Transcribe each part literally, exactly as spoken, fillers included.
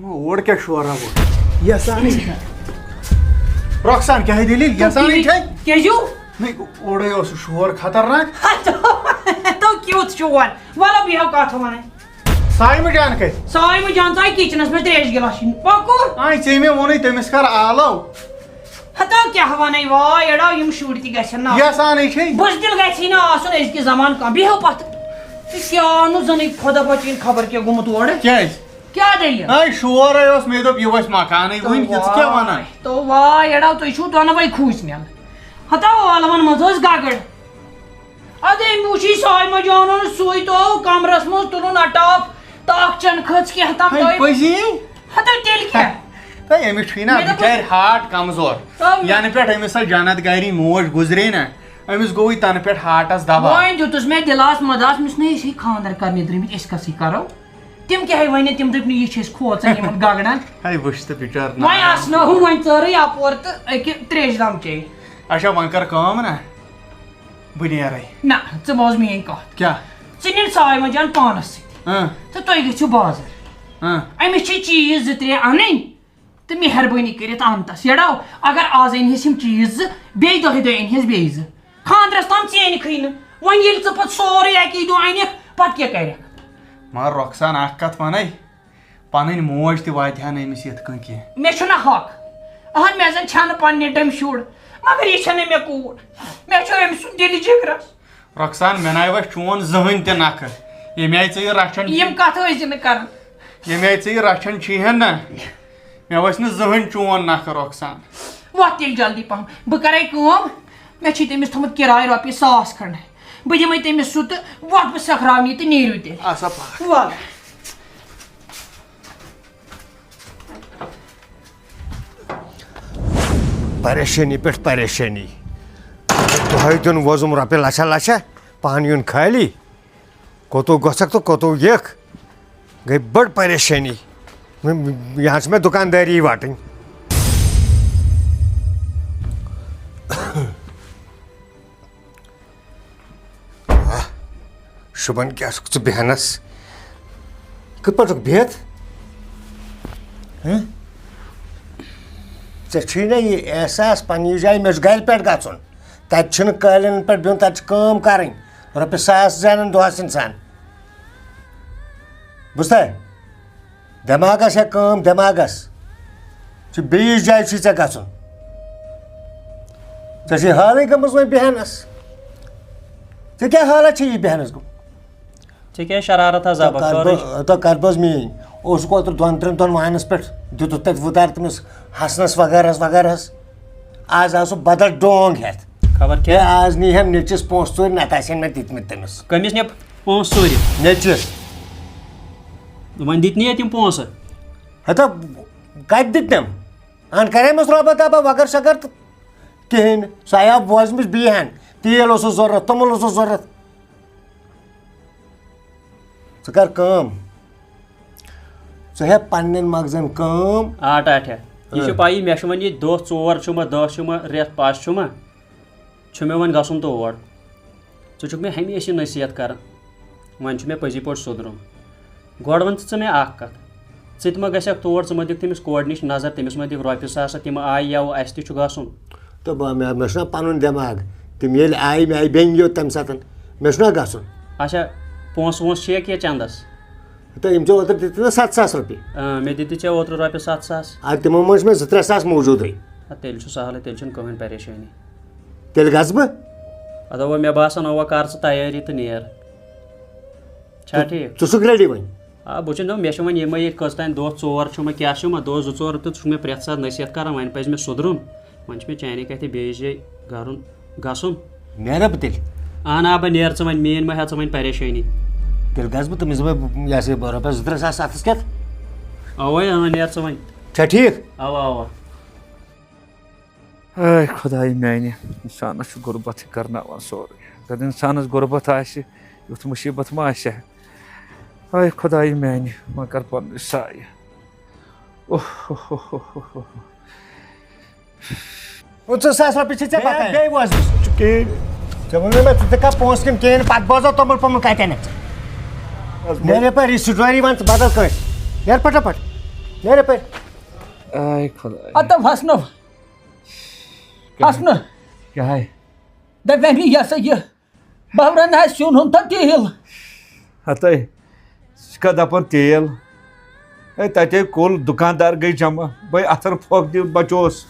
اور کیٛاہ شورا ووت؟ یَسانٕے چھا؟ رۄخسان، کیٛاہ دٔلیٖل؟ یَسانٕے چھے؟ کیٛازِ ہیوٗ؟ نہ، اورَے اوس سُہ شور خطرناک۔ تو کیُتھ شور؟ وَلہٕ بیٚہو کَتھ وَنٕنۍ۔ صایمہٕ جان کَتہِ؟ صایمہٕ جان ژاے کِچنَس منٛز ترٛیش گِلاس چیٚنہِ۔ پَکو۔ آے، ژےٚ مےٚ ووٚنُے تٔمِس کَر آلو۔ ہتا کیٛاہ وَنَے واے اَڑاو، یِم شُرۍ تہِ گژھن نہٕ آسٕنۍ۔ یَسانٕے چھے؟ بُزدِل گژھی نہٕ آسُن أزکہِ زمانہٕ کانٛہہ۔ بیٚہو پَتہٕ۔ یہِ کیٛاہ نہٕ زَنٕے خۄدا بَچٲیِن خبر کیٛاہ گوٚمُت اورٕ۔ کیٛازِ؟ کیٛاہ دٔلیٖل؟ اے، شورے اوس، مےٚ دوٚپ، یہِ وَسہِ مکانٕے وٕنۍ، یہِ ژٕ کیٛاہ وَنان؟ تو واے اَڑاو، تُہۍ چھِو دۄنوَے کھوٗژۍ مٮ۪ن۔ ہتا عالمَن منٛز ٲس گگٕر۔ اَدٕ أمۍ وٕچھ یہِ صایمہ جانَن سُے تو کمرَس منٛز تُلُن اَٹاپ تہٕ اَکھ چَنہٕ کھٔژ کینٛہہ تام ہے، تۄہہِ۔ پٔزی؟ ہتا تیٚلہِ کیٛاہ؟ تہٕ أمِس چھُے نا مےٚ دوٚپُس بِچارِ ہاٹ کمزور۔ تو مےٚ یَنہٕ پٮ۪ٹھ أمِس سۄ جنت گاری موج گُزرے نا، أمِس گوٚوٕے تَنہٕ پٮ۪ٹھ ہاٹَس دَباو۔ وۄنۍ دیُتُس مےٚ دِلاس مداس، مےٚ چھُنہ یہِ خانٛدر کرنہِ درٛٲمٕتۍ، أسۍ کَسٕے کَرو؟ تِم کیٛاہ ہے وَنن، تِم دٔپۍ نہٕ یہِ چھِ أسۍ کھوژان یِمن گگرن۔ ہے وٕچھ تہٕ بِچار وۄنۍ ناران۔ آسنٲوہُن وۄنۍ ژٲرٕے اَپور تہٕ أکہِ ترٛیشہِ دام چیٚیہِ۔ اچھا وۄنۍ کر کٲم نا، بہٕ نیرے۔ نہ، ژٕ بوز میٛٲنۍ کَتھ۔ کیٛاہ؟ ژٕ نِن صایمہ جان پانس سۭتۍ۔ اۭں۔ تہٕ تُہۍ گٔژھِو بازر۔ اۭں۔ أمِس چھِ چیٖز زٕ ترٛےٚ اَنٕنۍ۔ تہٕ مہربٲنی کٔرِتھ اَن تَس۔ یَڑاو، اگر آز أنۍ ہس یِم چیٖز زٕ، بیٚیہِ دۄہہِ دۄہہِ أنۍ ہس بیٚیہِ زٕ۔ خانٛدرس تام ژینکھٕے نہٕ۔ وۄنۍ ییٚلہِ ژٕ پتہٕ سورُے اَکی دۄہ اَنکھ، پتہٕ کیٛاہ کَرکھ؟ مگر رۄخسان، اکھ کتھ ونے، پنٕنۍ موج تہِ واتہِ ہا نہٕ أمِس یِتھ کٔنۍ کینٛہہ۔ مےٚ چھُنہ حق۔ اہن، مےٚ زن چھنہٕ پننہِ ٹٔمۍ شُر، مگر یہِ چھنہٕ مےٚ کوٗر۔ مےٚ چھُ أمۍ سُنٛد دِلہِ جگرس۔ رۄخسان، مےٚ ناے وَسہِ چون زٕہٕنۍ تہِ نکھٕ۔ ییٚمہِ آیہِ ژٕ یہِ رچھان یِم کتھٕ ٲسۍ زِ نہٕ کران۔ ییٚمہِ آیہِ ژٕ یہِ رچھان چھِہن نا، مےٚ وَسہِ نہٕ زٕہٕنۍ چون نکھٕ، رۄخسان۔ وۄتھ تیٚلہِ جلدی پہم، بہٕ کرے کٲم، مےٚ چھُے تٔمِس تھوٚمُت کِراے رۄپیہِ ساس کھنٛڈ۔ بہٕ دِمے تٔمِس سُہ تہٕ وۄتھ بہٕ سکھراونہِ تہٕ نیٖرِو تیٚلہِ۔ آسا پکھ۔ وَلہٕ۔ پریشٲنی پٮ۪ٹھ پریشٲنی۔ دۄہے دیُن وۄزُم رۄپیہِ لچھا لچھا، پانہٕ یُن خٲلی۔ کوٚتو گژھکھ تہٕ کوٚتو یِکھ؟ گٔے بٔڑ پریشٲنی۔ وۄنۍ یہِ ہن چھِ مےٚ دُکاندٲری وٹٕنۍ۔ آہ، شُبَن کیٛاہ چھُکھ ژٕ بیٚہنَس؟ کِتھ پٲٹھۍ چھُکھ بِہِتھ؟ ہہ؟ ژےٚ چھُے نہ یہِ احساس پنٛنہِ جایہِ مےٚ چھُ گَرِ پٮ۪ٹھ گژھُن؟ تَتہِ چھُنہٕ قٲلیٖنَن پٮ۪ٹھ بِہُن، تَتہِ چھِ کٲم کَرٕنۍ، رۄپیہِ ساس زینان دۄہَس اِنسان۔ بوٗزتھا؟ دٮ۪ماغس ہیٚہ کٲم، دٮ۪ماغس۔ چھُ بیٚیِس جایہِ چھُے ژےٚ گژھُن۔ ژےٚ چھے حالٕے گٔمٕژ وۄنۍ بیٚہنس۔ ژےٚ کیٛاہ حالت چھے یہِ بیٚہنس گٔمٕژ؟ ژےٚ کیٛاہ شرارت حظ، تہٕ زبر کر خٲرٕے بہٕ، چھُ؟ تہٕ کر بہٕ حظ میٛٲنۍ؟ اوسُکھ اوترٕ دۄن ترٛٮ۪ن دۄہن وانس پٮ۪ٹھ، دیُتُتھ تتہِ وُدار تٔمِس حسنس وغیرہس وغیرہس۔ آز آو سُہ بدل ڈونگ ہٮ۪تھ۔ خبر ہے، کیٛاہ؟ آز نی ہم نیٚچِس پونٛسہٕ ژوٗرِ، نتہٕ آسہِ ہے مےٚ دِتمٕتۍ تٔمِس۔ کٔمِس نہِ پونٛسہٕ ژوٗرِ؟ نیٚچِس۔ وۄنۍ دِتۍ نہٕ ییٚتہِ یِم پونٛسہٕ۔ ہتا، کتہِ دِتۍ تٔمۍ؟ اہن کرے مس رۄبہ دبہ وغٲر شگر تہٕ کِہیٖنۍ نہٕ۔ سُہ آیو بوزمِس بیٚیہِ ہن۔ تیل اوسُس ضروٗرت، توٚمُل اوسُس ضروٗرت۔ ژٕ کر کٲم، ژٕ ہیٚہ پننٮ۪ن مغزن کٲم۔ آ ٹاٹھیا، یہِ چھُ آ۔ پَیی، مےٚ چھُ وۄنۍ ییٚتہِ دۄہ ژور چھُ مہ، دَہ چھُ مہ، رٮ۪تھ پَش چھُ مہ، چھُ مےٚ وۄنۍ گژھُن تور۔ ژٕ چھُکھ مےٚ ہمیشہِ یہِ نصیحت کران۔ وۄنۍ چھُ مےٚ پٔزی پٲٹھۍ سُدرُن۔ گۄڈٕ وَن ژٕ، ژٕ مےٚ اکھ کَتھ۔ ژٕ تہِ ما گژھکھ تور، ژٕ ما دِکھ تٔمِس کورِ نِش نظر، تٔمِس ما دِکھ رۄپیہِ ساس، تِم آیہِ یَوٕ، اَسہِ تہِ چھُ گژھُن۔ تہٕ بہٕ، مےٚ، مےٚ چھُنہ پَنُن دٮ۪ماغ، تِم ییٚلہِ آیہِ، مےٚ آیہِ بیٚنہِ یوت تَمہِ ساتہٕ، مےٚ چھُنہ گژھُن۔ اچھا، پونٛسہٕ وونٛسہٕ چھِ یا کینٛہہ چَندَس؟ تہٕ یِم ژےٚ اوترٕ دِتِتھ نہ ستھ ساس رۄپیہِ۔ آ، مےٚ دِتِتھ ژےٚ اوترٕ رۄپیہِ ستھ ساس۔ آ، تِمو منٛز چھِ مےٚ زٕ ترٛےٚ ساس موٗجوٗدٕے۔ اَدٕ تیٚلہِ چھُ سہلٕے، تیٚلہِ چھُنہٕ کٕہٕنۍ پریشٲنی۔ تیٚلہِ گژھٕ بہٕ؟ اَدٕ وۄنۍ مےٚ باسان، اَوا، کر ژٕ تیٲری تہٕ نیر۔ چھا ژٕ، ٹھیٖک؟ ژٕ چھُکھ ریڈی وۄنۍ؟ آ، بہٕ چھُس دَپان، مےٚ چھِ وۄنۍ یِمَے ییٚتہِ کٔژ تام دۄہ، ژور چھُ مےٚ، کیٛاہ چھُ مےٚ، دۄہ زٕ ژور تہٕ ژٕ چھُکھ مےٚ پرٛٮ۪تھ ساتہٕ نصیحت کران، وۄنۍ پَزِ مےٚ سُدرُن۔ وۄنۍ چھِ مےٚ چانے کَتھِ بیٚیِس جایہِ گَرُن گژھُن۔ نیرا بہٕ تیٚلہِ؟ اہن آ، بہٕ نیرٕ، ژٕ وۄنۍ، میٛٲنۍ مہ ہےٚ ژٕ وۄنۍ پریشٲنی۔ تیٚلہِ گژھٕ بہٕ تٔمِس دَپَے، یہِ ہسا یہِ رۄپیَس زٕ ترٛےٚ ساس اَتھَس کٮ۪تھ۔ اَوَے، اۭں، نیر ژٕ وۄنۍ۔ چھا ٹھیٖک؟ اَوا، اَوا۔ اے خۄدایہِ میٛانہِ، اِنسانَس چھُ غُربت کرناوان سورُے۔ اگر اِنسانَس غُربت آسہِ، یُتھ مُصیٖبت ما آسہِ ہا؟ اے خۄدایہِ میٛانہِ، وۄنۍ کر پننہِ سایہِ۔ اوہ، اوہ، اوہ، اوہ، اوہ، اوہ۔ پٕنٛژٕہ ساس رۄپیہِ چھِ ژےٚ بیٚیہِ، بَکار۔ بیٚیہِ وَس بہٕ۔ ژٕ کِہیٖنۍ۔ ژےٚ ووٚنُے مےٚ، ژٕ دِ کانٛہہ پونٛسہٕ کِنہٕ کِہیٖنۍ، پَتہٕ بوزو توٚمُل پوٚمُل کَتٮ۪ن چھِ۔ حظ، نیر یَپٲرۍ، یہِ story وَن ژٕ بدل کٲنٛسہِ۔ نیر پھٹافٹ۔ نیرِ اَپٲرۍ۔ آے خۄداے۔ اَدٕ حسنو، حسنہٕ۔ کیٛاہ ہے؟ دَپہِ مےٚ یہِ ہسا یہِ، بہٕ رَنہٕ ہا سیُن ہُنٛد تہٕ تیٖل۔ ہَتَے، ژٕ چھُکھا دَپان تیٖل؟ ہے، تَتے کُل دُکاندار گٔے جمع، بَے اَتھَن پھۄکھ دِتھ بَچوس۔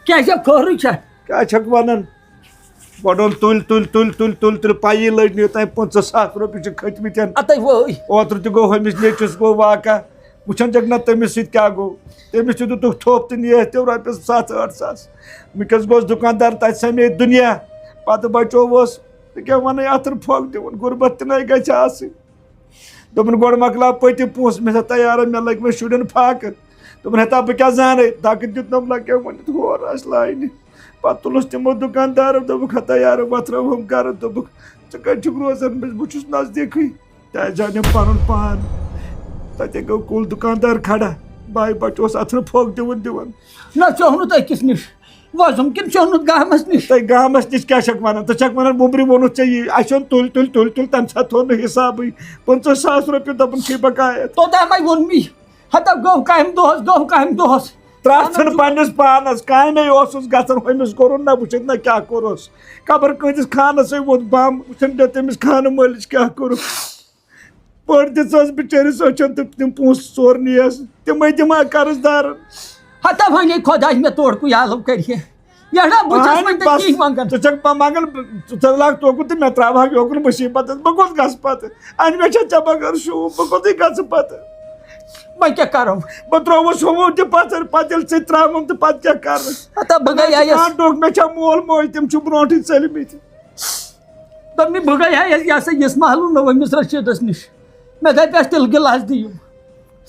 کیٛازِ خٲرٕے چھا؟ کیٛاہ چھَکھ وَنان؟ گۄڈٕ اوٚن تُلۍ، تُلۍ، تُلۍ، تُلۍ، تُلۍ، تُلۍ، پَیی لٔج نہٕ یوٚتام پٕنٛژٕہ ساس رۄپیہِ چھِ کھٔتۍمٕتۍ۔ اَتَے وٲے۔ اوترٕ تہِ گوٚو ہُمِس نیٚچوِس گوٚو واقعہ۔ وٕچھان چھَکھ نہ تٔمِس سۭتۍ کیٛاہ گوٚو؟ تٔمِس تہِ دیُتُکھ تھوٚپ تہٕ نِیَکھ تِم رۄپیَس سَتھ ٲٹھ ساس۔ وٕنۍکٮ۪س گوٚژھ دُکاندار تَتہِ سَمے دُنیا۔ پَتہٕ بَچووُس۔ ژٕ کیٛاہ وَنَے اَتھٕ پھۄکھ دِوان؟ غُربت تہِ نَے گژھِ آسٕنۍ۔ دوٚپُن، "گۄڈٕ مۄکلاو پٔتِم پونٛسہٕ، مےٚ چھےٚ تیارَے، مےٚ لٔگۍ وۄنۍ شُرٮ۪ن فاقہٕ۔" دوٚپُن، "ہتا بہٕ کیٛاہ زانَے؟" دَکہٕ دیُتنَم لَگیو ؤنِتھ ہور آسہِ لاینہِ۔ پَتہٕ تُلُس تِمو دُکاندارو، دوٚپُکھ، "ہتا یارٕ، وۄتھرٲوہوم گَرٕ۔" دوٚپُکھ، "ژٕ کَتہِ چھُکھ روزان؟" بہٕ چھُس نزدیٖکٕے۔ تہِ آسہِ جانٮ۪م پنُن پان۔ تتہِ گوٚو کُل دُکاندار کھڑا۔ بایہِ بچہٕ اوس اتھٕ پھۄکھ دِوان دِوان۔ نہ ژےٚ اوٚنُتھ أکِس نِش وۄزُم کِنہٕ ژےٚ اوٚنُتھ گامس نِش؟ تۄہہِ گامس نِش کیٛاہ چھکھ ونان؟ ژٕ چھکھ ونان وُمبرِ ووٚنُتھ ژےٚ یی، اسہِ اوٚن تُلۍ تُلۍ تُلۍ تُلۍ، تمہِ ساتہٕ تھوٚو نہٕ حسابٕے۔ پٕنٛژٕہ ساس رۄپیہِ دوٚپُن چھی بقایت۔ توٚتام ہے ووٚن مےٚ۔ ہتا گوٚو کامہِ دۄہس، گوٚو کامہِ دۄہس۔ ترٛٹھ ژھٕن پننِس پانس، کامے اوسُس گژھان، ہُمِس کوٚرُن نہ وٕچھِتھ نہ کیٛاہ کوٚرُس۔ خبر کٲنٛسہِ خانس ہے ووٚتھ بم، وٕچھن مےٚ تٔمِس خانہٕ مٲلِس کیٛاہ کوٚرُس۔ پٔر دِژٕس بِچٲرِس أچھن تہٕ تِم پونٛسہٕ ژور نِیَس، تِمے دِمہٕ ہا قرض دارن۔ ہتا ونے خۄداے مےٚ تورکُے آلو کٔرِہے۔ یڑا بہٕ چھَس اہنہِ وۄنۍ تۄہہِ بس، کِہیٖنۍ منٛگان۔ ژٕ چھَکھ پَ-، منٛگان، ژٕ ژٕ لاگ توکُن تہٕ مےٚ ترٛاوہاکھ یوکُن مُصیٖبتَس، بہٕ کوٚت گژھٕ پَتہٕ؟ اَنہِ مےٚ چھا ژےٚ بغٲر شوٗب، بہٕ کوٚتٕے گژھٕ پَتہٕ؟ وۄنۍ کیٛاہ کَرو؟ بہٕ ترٛووُس ہُہ تہِ پَتھر، پَتہٕ ییٚلہِ ژٕ تہِ ترٛاوُن تہٕ پَتہٕ کیٛاہ کَرٕ؟ ہتا بہٕ مےٚ چھُ گٔیایس۔ کانٛہہ ڈوٚکھ، مےٚ چھا مول موج، تِم چھِ برونٛٹھٕے ژٔلمٕتۍ۔ دوٚپ مےٚ، بہٕ گٔیایس یہِ ہسا یِس محلہٕ نوٚو أمِس رشیٖدس نِش۔ مےٚ دَپٮ۪س، تِلہٕ گِلاس دِیِو۔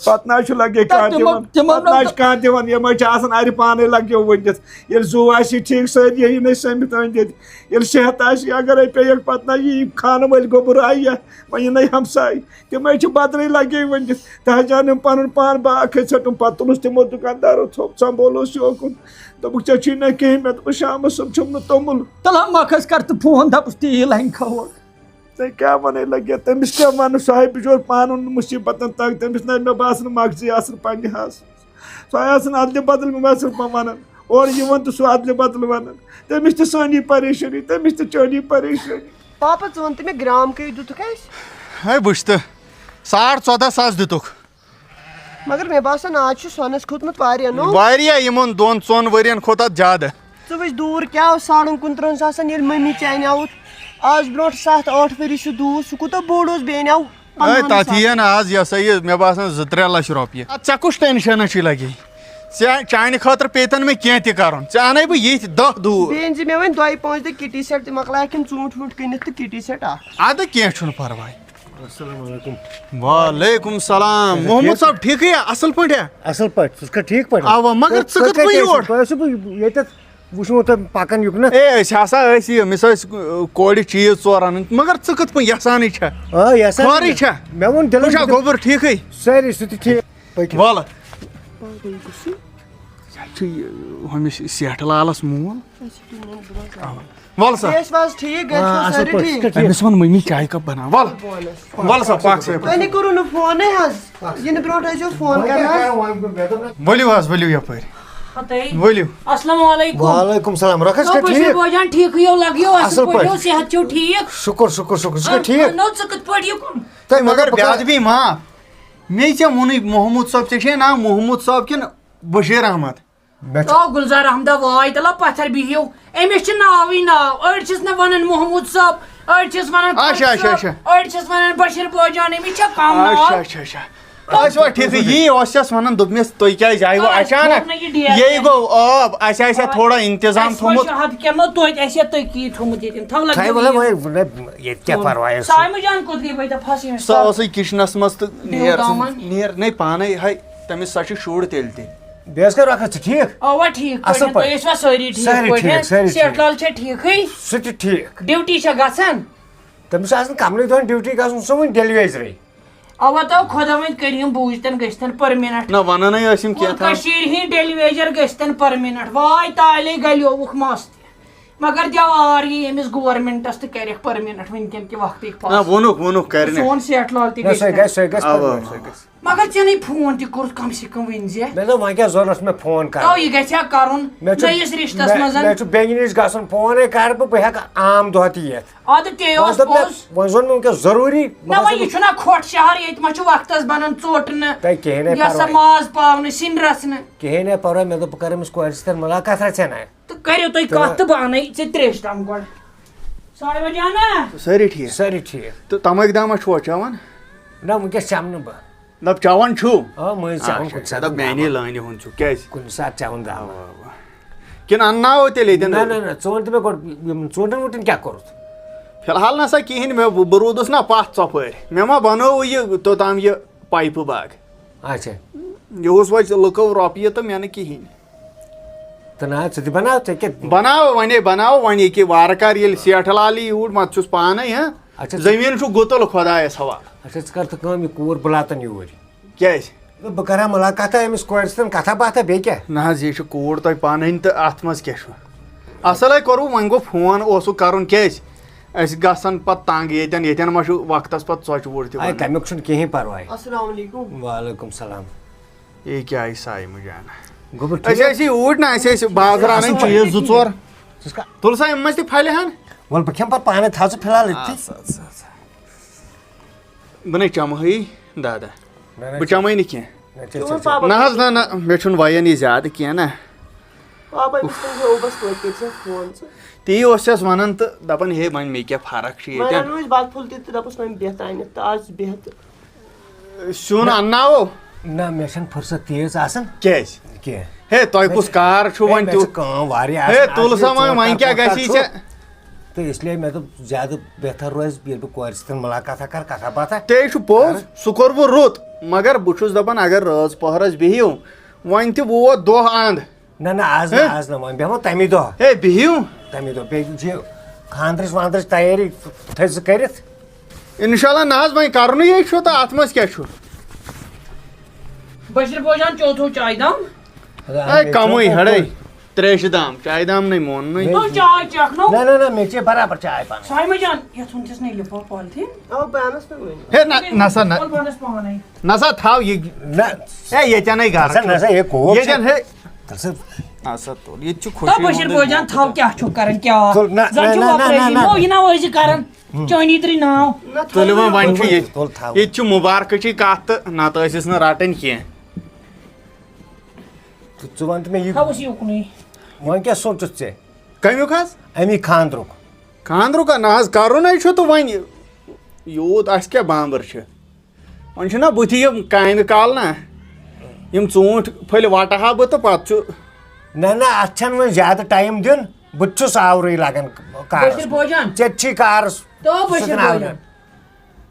پتہٕ نہ حظ چھُ لگے تہٕ کانٛہہ تِمو، دِوان۔ تِمو پتہٕ نہ نہ حظ چھُ کانٛہہ دِوان، یِمے چھِ آسان اَرِ پانے لگیو ؤنِتھ۔ ییٚلہِ زُو آسہِ ٹھیٖک سٲری یی نَے سٔمِتھ أنٛدۍ أنٛدۍ۔ ییٚلہِ صحت آسہِ، اگرے پیٚیَکھ پتہٕ نہ یی خانہٕ وٲلۍ گوٚبُر آیہِ یا وۄنۍ یِنَے ہمساے۔ تِمے چھِ بدرٕے لگے ؤنِتھ۔ تہٕ حظ جان یِم پنُن پان باکھے ژھٹُن۔ پتہٕ تُلُس تِمو دُکاندارو تھوٚپ، سنبولوس یوکُن۔ دوٚپُکھ، "ژےٚ چھُے نہ کِہیٖنۍ؟" مےٚ دوٚپُس، "شامس صُبح چھُم نہٕ توٚمُل۔" تلہٕ ہا مۄکھس کر تہٕ فون، دپُس، "تیٖل ہنہِ کھووُکھ۔" تۄہہِ کیٛاہ وَنَے لَگہِ؟ تٔمِس کیٛاہ وَنہٕ؟ سُہ ہے بِچور پانہٕ اوٚن مُصیٖبتَن تَنگ۔ تٔمِس نہ مےٚ باسان مَغزٕے آسان پنٛنہِ حظ۔ سُہ ہے آسان اَدلہِ بدل، مےٚ باسان پَتہٕ وَنان۔ اورٕ یِوان تہٕ سُہ اَدلہِ بدل وَنان۔ تٔمِس تہِ سٲنی پریشٲنی، تٔمِس تہِ چٲنی پریشٲنی۔ پاپا، ژٕ وَن تہٕ مےٚ گرٛام کٔہۍ دیُتُکھ اَسہِ؟ ہے وٕچھ تہٕ، ساڑ ژۄداہ ساس دیُتُکھ۔ مگر مےٚ باسان، آز چھُ سۄنَس کھوٚتمُت واریاہ، نو؟ واریاہ، یِمَن دۄن ژۄن ؤرِین کھوٚت اَتھ زیادٕ۔ ژٕ وٕچھ، دوٗر کیٛاہ اوس ساڑَن کُنترٕہَن ساسَن، ییٚلہِ مٔمی چانہِ آوُت آز برونٛٹھ سَتھ ٲٹھ ؤری سُہ دوٗر، سُہ کوٗتاہ بوٚڑ اوس، بیٚیہِ اَنیٛاو اے، پنٛدہَن تَتھ ساسَن۔ یِیَن آز، یہِ ہسا یہِ، مےٚ باسان، زٕ ترٛےٚ لَچھ رۄپیہِ۔ اَدٕ ژےٚ کُس ٹینشن چھُے لگی؟ ژےٚ، چانہِ خٲطرٕ پیٚتَن مےٚ کینٛہہ تہِ کَرُن، ژےٚ اَنَے بہٕ یِتھۍ دَہ دوٗر۔ بیٚیہِ أنۍ زِ مےٚ وۄنۍ دۄیہِ پانٛژھِ دۄہہِ کِٹی سیٹ تہِ، مۄکلایَکھ یِم ژوٗنٛٹھۍ ووٗنٛٹھۍ کٕنِتھ تہٕ کِٹی سیٹ اَکھ۔ اَدٕ کینٛہہ چھُنہٕ پَرواے۔ السلام علیکم۔ وعلیکم السلام۔ اچھا، محمد ٹھیک۔ صٲب، ٹھیکٕے ہا؟ اَصٕل پٲٹھۍ ہا؟ اَصٕل پٲٹھۍ، ژٕ چھُکھا ٹھیک پٲٹھۍ؟ اَوا، مگر تُہۍ، ژٕ تُہۍ کِتھ پٲٹھۍ کَتہِ یور؟ ٲسِو؟ تۄہہِ ٲسِو بہٕ ییٚتٮ۪تھ وٕچھمُت، تۄہہِ پَکان یُکنَتھ۔ اے، أسۍ ہسا ٲسۍ یہِ، أمِس ٲسۍ، اَ، کورِ چیٖز ژور اَنٕنۍ، مگر ژٕ کِتھ پٲٹھۍ یَژھانٕے چھےٚ؟ آ، یَژھان خٲرٕے مےٚ۔ چھےٚ؟ مےٚ ووٚن دِلَس ژٕ چھا منٛز۔ گوٚبُر ٹھیکٕے؟ سٲری، سُہ تہِ ٹھیک۔ پٔکِو۔ وَلہٕ۔ یہِ چھُ یہِ، ہُمِس سیٹھٕ لالَس مول۔ اَوا۔ وَلہٕ سا۔ بیٚیہِ ٲسۍ وَز ٹھیٖک، گَرِ آ، چھِوا اَصٕل سٲری پٲٹھۍ، ٹھیٖک؟ ژٕ کَتہِ أمِس وَن مٔمی چایہِ کَپ بَناو۔ وَلہٕ۔ وَلہٕ سا، پَکھ سا یَپٲرۍ۔ تۄہہِ نہٕ کوٚروٕ نہٕ فونٕے حظ۔ یِنہٕ برونٛٹھ ٲسۍزیو فون کَران حظ۔ ؤلِو حظ، ؤلِو یَپٲرۍ۔ ہَتَے۔ ؤلِو۔ السلام علیکم۔ وعلیکم السلام۔ رۄخص چھا نو، بشیٖر ٹھیٖک؟ بٲجان ٹھیٖکٕے یو لَگیو، اَصٕل اَصٕل پٲٹھۍ۔ پٲٹھۍ یو، صحت چھو ٹھیٖک؟ شُکُر، شُکُر، شُکُر۔ ژٕ چھُکھا آ، ٹھیٖک؟ نو، ژٕ کِتھ پٲٹھۍ یہِ کُن؟ تۄہہِ مگر مگر بہٕ بیاد کَرٕ بی ما، مے ژےٚ ووٚنُے محمود صٲب، ژےٚ چھے ناو محمود صٲب کِنہٕ بشیٖر احمد؟ مےٚ چھُ آ، گُلزار احمد، واے تَلہ پَتھر بِہِو۔ أمِس چھِ ناوٕے ناو۔ أڑۍ چھِس نہٕ وَنان محمود صٲب، أڑۍ چھِس وَنان اچھا، خۄجہِ اچھا، صٲب، اچھا۔ أڑۍ چھِس وَنان بشیٖر بٲجان۔ أمِس چھا کَم ناو؟ اچھا، اچھا، اچھا۔ تۄہہِ ٲسۍ وۄنۍ ٹھیٖکٕے، یی اوس یَس وَنان، دوٚپمَس، "تُہۍ کیٛازِ آیوٕ آ، اَسہِ اچانک؟" ووٚن نہٕ یہِ ڈیٹ یے کینٛہہ۔ گوٚو عٲب، اَسہِ آسہِ ہا آ، تھوڑا اِنتظام اَسہِ ما تھوٚمُت۔ چھُ ہَتہٕ کیٛاہ نہٕ توتہِ اَسہِ ہا تٔکی تھوٚمُت ییٚتٮ۪ن۔ تھَو لَگہِ تھَے وَلہٕ یہِ۔ وۄنۍ، وۄنۍ ییٚتہِ کیٛاہ پَرواے اوس؟ سایمہٕ جان کوٚت گٔے وۄنۍ دَپہَس یِم؟ سۄ ٲسٕے کِچنَس منٛز تہٕ دِیو نیر، دامَن۔ نیر، نَے پانَے، ہَے، تٔمِس سۄ چھِ شُر تیٚلہِ تہِ۔ بیٚیہِ ٲس کَر رۄخص ژٕ ٹھیٖک؟ اَوا، ٹھیٖک اَصٕل پٲٹھۍ۔ پٲٹھۍ۔ تُہۍ ٲسوا سٲری ٹھیٖک سٲری پٲٹھۍ؟ ٹھیٖک، سٲری سیٹھ ٹھیٖک۔ لال چھا ٹھیٖکٕے؟ سُہ تہِ ٹھیٖک۔ ڈیوٹی چھا گژھان؟ تٔمِس آسان کَمنٕے دۄہَن ڈیوٹی گژھُن، سُہ وۄنۍ ڈیلیویجرٕے۔ اَوا، تو خۄدا وۄنۍ کٔرِہِن بوٗزتن گٔژھتن پٔرمِنَنٹ۔ نہ، وَنان ہے ٲسِم کینٛہہ تام۔ کٔشیٖرِ ہِنٛدۍ ڈیلیویجر گٔژھتن پٔرمِنَنٹ۔ واے تالے گلیووُکھ مَس تہِ۔ مگر دیوار یی أمِس گورمنٹس تہٕ کرٮ۪کھ پٔرمِنٹ وٕنکٮ۪ن کہِ وقتٕکۍ نہ پاس۔ ووٚنُکھ ووٚنُکھ کرِ نہٕ۔ سون سیٹ لال تہِ نہ، گژھِ سُہ کرُن۔ گژھِ، سُہ گژھِ اَوا، پٔرمِنٹ، اَوا۔ سُہ گژھِ۔ مگر ژےٚ نَے فون تہِ کوٚرُتھ، کم سے کم ؤنۍ زِ۔ مےٚ دوٚپ، وۄنۍ کیٛاہ ضروٗرت چھُ مےٚ فون کرُن؟ تو یہِ گژھِ ہا کرُن مےٚ چھُ، نٔیِس رِشتَس مےٚ، منٛز۔ مےٚ چھُ بیٚنہِ نِش گژھُن، فونَے کرٕ بہٕ، بہٕ ہٮ۪کہٕ عام دۄہ تہِ یِتھ۔ اَدٕ تے وۄنۍ اوس دوٚپ مےٚ، پوٚز۔ وۄنۍ زون مےٚ وٕنکیٚس ضروٗری۔ نہ، وۄنۍ یہِ چھُنہ کھۄٹھ شہر، ییٚتہِ ما چھُ وقتس بنان ژوٚٹ نہٕ؟ تۄہہِ کِہیٖنۍ نَے یا سا پرواے۔ ماز پاونہٕ، سِنۍ رَژھنہٕ۔ کِہیٖنۍ نَے پرواے، مےٚ دوٚپ، بہٕ کرٕ أمِس کورِ سۭتۍ مُلاقات رَژھِ ہنا۔ تہٕ کٔرِو تُہۍ تہٕ کَتھ تہٕ بہٕ اَنَے ژےٚ ترٛیش تام گۄڈٕ۔ صاحبہ جانا۔ سٲری ٹھیٖک؟ سٲری ٹھیٖک۔ تہٕ تَمٲکۍ دامہ چھُوا چٮ۪وان؟ نہ، وٕنکیٚس چٮ۪مہٕ نہٕ بہٕ۔ نہ، چٮ۪وان چھُو؟ آ، مٔنٛزۍ چٮ۪وان اچھا، کُنہِ اچھا، ساتہٕ۔ دَپ میٛانے لٲنہِ ہُنٛد چھُ، کیٛازِ؟ کُنہِ ساتہٕ چٮ۪وان دامہ۔ اَوا، اَوا۔ کِنہٕ اَنناوو تیٚلہِ ییٚتٮ۪ن؟ نہ، نہ، نہ، ژٕ وَن تہٕ مےٚ گۄڈٕ، یِم ژوٗنٛٹھٮ۪ن ووٗنٛٹھٮ۪ن کیٛاہ کوٚرُتھ؟ فی الحال نہ سا کِہیٖنۍ، مےٚ، بہٕ، بہٕ روٗدُس نہ پَتھ ژۄپٲرۍ، مےٚ ما بَنوو یہِ توٚتام یہِ پایپہٕ باغ۔ اچھا۔ یہِ اوس وۄنۍ لُکو رۄپیہِ تہٕ مےٚ نہٕ کِہیٖنۍ۔ تہٕ نہ، ژٕ تہِ بَناو، ژےٚ کیٛاہ؟ بَناو، وَنے بَناو، وۄنۍ ییٚکیٛاہ وارٕ کارٕ ییٚلہِ سیٹھٕ لال یی یوٗرۍ، مَتہٕ چھُس پانَے، ہہ؟ اچھا، ژٕ زٔمیٖن چھُ گُتُل خۄدایَس حوالہٕ۔ اچھا، ژٕ کَر تہٕ کٲم، یہِ کوٗر بہٕ لاتَن یوٗرۍ۔ کیٛازِ؟ بہٕ کَرٕ ہا مُلاقاتہ أمِس کورِ سۭتۍ، کَتھا باتھا، بیٚیہِ کیٛاہ؟ نہ حظ، یہِ چھِ کوٗر تۄہہِ پَنٕنۍ تہٕ اَتھ منٛز کیٛاہ چھُ؟ اَصٕل ہے کوٚروٕ، وۄنۍ گوٚو فون اوسُکھ کَرُن، کیٛازِ؟ أسۍ گژھن پَتہٕ تنٛگ ییٚتٮ۪ن، ییٚتٮ۪ن ما چھُ وقتَس پَتہٕ ژۄچہِ وُر تہِ اَے، بَنان۔ تَمیُک چھُنہٕ کِہیٖنۍ پَرواے۔ السلام علیکم۔ وعلیکم السلام۔ اے کیٛاہ آیہِ سایمہٕ جان؟ گوٚبُر أسۍ ٹھیٖک؟ ٲسی اوٗرۍ نہ، اَسہِ ٲسۍ بازرٕ اَنٕنۍ اَصٕل پٲٹھۍ۔ چیٖز زٕ ژور۔ ژٕ چھُکھا؟ تُل سا یِم منٛز تہِ پھلہِ ہن۔ وَلہٕ بہٕ کھٮ۪مہٕ پَتہٕ پانَے، تھاو ژٕ فِلحال أتھی۔ اَدٕ سا، اَدٕ سا، اَدٕ سا۔ بہٕ نَے چَمہٕ ہٕے دَہ دَہ۔ نہ، نہ، بہٕ چَمَے نہٕ کینٛہہ۔ نہ، چےٚ، چےٚ، چےٚ۔ نہ حظ، نہ، نہ، مےٚ چھُنہٕ وَیان یہِ زیادٕ کینٛہہ نہ۔ پاپا، أمِس کٔرۍ زِ اوبَس توتہِ کٔرۍ زِ فون ژٕ۔ تی اوس یَس وَنان تہٕ دَپان، ہے، وۄنۍ مےٚ کیٛاہ فرق چھِ وۄنۍ ییٚتٮ۪ن؟ اَنو أسۍ بَتہٕ پھوٚل تہِ تہٕ دَپُس وۄنۍ بیٚہہ تانٮ۪تھ تہٕ آز بیٚہہ تہٕ۔ سیُن نہ۔ اَنناوو؟ نہ، مےٚ چھَنہٕ فُرصت تیٖژ آسان۔ کیٛازِ؟ کینٛہہ۔ ہے، تۄہہِ کُس کار چھُ ہے، وۄنۍ مےٚ تیُتھ؟ چھِ کٲم واریاہ ہے، آسان، تُل آز سا یہِ وۄنۍ، ژوٗنٛٹھ ووٗنٛٹھ وۄنۍ کیٛاہ کَتھ باتھ گژھی کَرو۔ ژےٚ؟ تہٕ اس لیے مےٚ دوٚپ، زیادٕ بہتر روزِ، ییٚلہِ بہٕ کورِ سۭتۍ مُلاقاتہ کَرٕ، کَتھا باتھا تے چھُ پوٚز، کَرٕ۔ سُہ کوٚر وۄنۍ رُت، مگر بہٕ چھُس دَپان، اگر رٲژ پٔہرَس بِہِو، وۄنۍ تہِ ووت دۄہ اَنٛد۔ نہ، نہ، آز نہ، ہے؟ آز نہ، وۄنۍ بیٚہمو تَمی دۄہ۔ ہے، بِہِو۔ تَمی دۄہ، بیٚیہِ چھِ خانٛدرٕچ وانٛدرٕچ تیٲری تھٲیزِ کٔرِتھ۔ اِنشاء اللہ نہ حظ، وۄنۍ کَرُنٕے چھُ تہٕ اَتھ منٛز کیٛاہ چھُ؟ بشیٖر بوجان، چوتھو چاے دام۔ ہے، کَمٕے، ہَڑے۔ ترٛیشہِ دام، چاے دام نَے موننٕے۔ تو چاے چکھ نو۔ نہ، نہ، نہ، مےٚ چے برابر چاے پانَے۔ سایمہ جان، یَتھ وُنکٮ۪س نَے لِفاف پالتھیٖن۔ اَوا، بہٕ اَنَس نہٕ وٕنہِ۔ ہے، نہ، نہ سا، نہ۔ وَل، بہٕ اَنَس پانَے۔ نہ سا، تھاو یہِ۔ نہ۔ ہے، ییٚتٮ۪نَے گرٕ نہ سا، چھُ۔ نہ سا، ہے، کوک چھِ۔ ییٚتٮ۪ن، ہے۔ تَل سا۔ آ سا، تُل۔ ییٚتہِ چھُ خوشی تَو بشیٖر ہُنٛدُے بوجان، موقعہٕ۔ تھاو کیٛاہ چھُکھ کران، کیٛاہ؟ تُل، نہ، زَن نہ، چھُ نہ، نہ، وۄپرٲیی، نہ، نہ۔ مو یہِ نہ ٲسۍ زِ کران۔ چٲنی ترٛی ناو۔ تُلِو وۄنۍ، وۄنۍ چھُ ییٚتہِ۔ تُل، تھاو۔ ییٚتہِ چھُ مُبارکٕچی کَتھ تہٕ نَتہٕ ٲسِس نہٕ رَٹٕنۍ کینٛہہ۔ تہٕ ژٕ وَن تہٕ مےٚ یہِ۔ تھاوُس یہِ اُکنُے۔ وۄنۍ کیٛاہ سونٛچُتھ ژےٚ؟ کَمیُک حظ؟ اَمی خانٛدرُک۔ خانٛدرُک ہا نہ حظ، کَرُن ہے چھُ تہٕ وۄنۍ یوٗت اَسہِ کیٛاہ بامبر چھِ۔ وۄنۍ چھُنہ بٕتھِ یِم کامہِ کال نہ، یِم ژوٗنٛٹھۍ پھٔلۍ وَٹہٕ ہا بہٕ تہٕ پَتہٕ چھُ۔ نہ، نہ، اَتھ چھَنہٕ وۄنۍ زیادٕ ٹایم دیُن، بہٕ تہِ چھُس آورٕے لَگان کارَس۔ بشیٖر بوجان۔ ژےٚ تہِ چھی کارَس۔ تو سُہ بشیٖر چھُنہٕ بوجان۔ آورٕ۔